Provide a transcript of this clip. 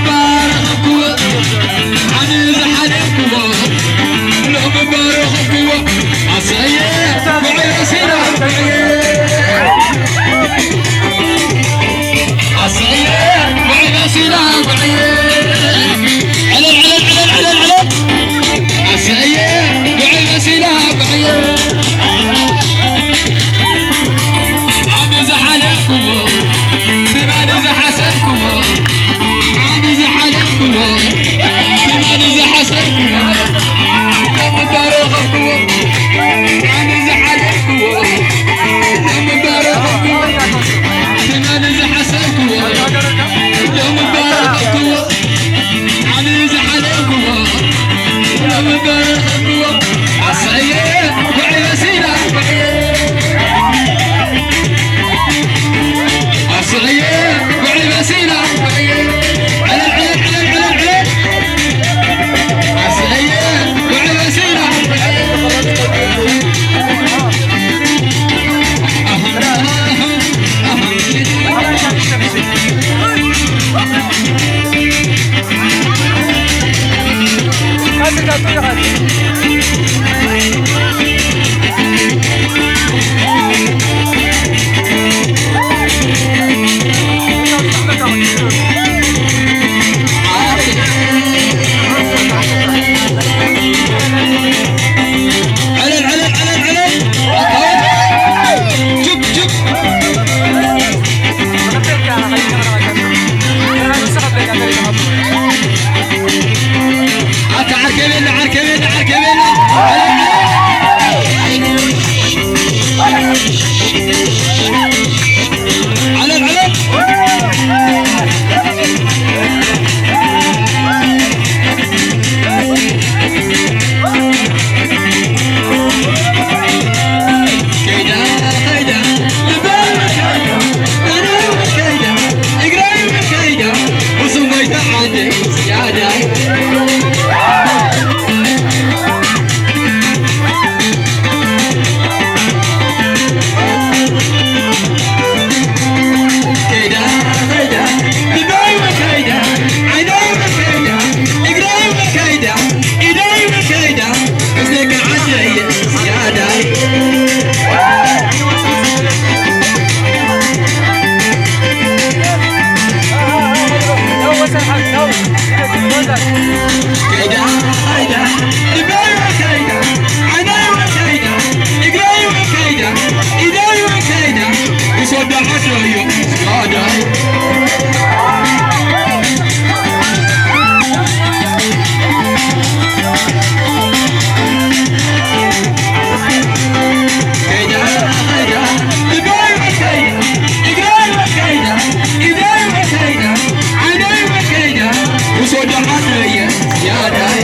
ባረኽኩዎ፣ ዓሚ ዝሓለፍኩዎ፣ ሎሚ ባረኽኩዎ። ኣሰየ፣ ውዕል መሲና፣ ውዕል። ኣሰየ፣ ውዕል መሲና፣ ውዕል። ዕለል፣ ዕለል፣ ዕለል፣ ዕለል፣ ዕለል። ኣሰየ፣ ውዕል መሲና፣ ውዕል። ዓሚ ዝሓለፍኩዎ፣ ትማሊ ዝሓሰብኩዎ፣ ዓሚ ዝሓለፍኩዎ፣ ትማሊ ዝሓሰብኩዎ፣ ሎሚ ባረኽኩዎ። ዓሚ ዝሓለፍኩዎ፣ ሎሚ ባረኽኩዎ። ትማሊ ዝሓሰብኩዎ፣ ሎሚ ባረኽኩዎ። ዓሚ ዝሓለፍኩዎ፣ ሎሚ ባረኽኩዎ። ኣሰየ፣ ውዕል መሲና፣ ውዕል። ኣሰየ፣ ውዕል መሲና፣ ውዕል። ዕለል፣ ዕለል፣ ዕለል፣ ዕለል፣ ዕለል። ኣሰየ፣ ውዕል መሲና፣ ውዕል። ኣታ ዓርከይ ቤላ፣ ዓርከይ ቤላ፣ ዓርከይ ቤላ። ዓለም፣ ዓለም። ከይዳ፣ ከይዳ፣ ልበይ ከይዳ፣ እግረይ ከይዳ፣ እግረይ ከይዳ፣ እሱ ጎይታ ዓደይ ዝያዳይ። ከይዳ፣ ከይዳ፣ ልበይ ከይዳ፣ ዓይነይ ከይዳ፣ እግረይ ከይዳ፣ ኢደይ ከይዳ፣ ምስለካ ዓደይ ዝያዳይ። ከይዳ፣ ከይዳ፣ ልበይ ከይዳ፣ ዓይነይ ከይዳ፣ እግረይ ከይዳ፣ ኢደይ ከይዳ፣ ምስ ወዲ ዓደይ ዝያዳይ።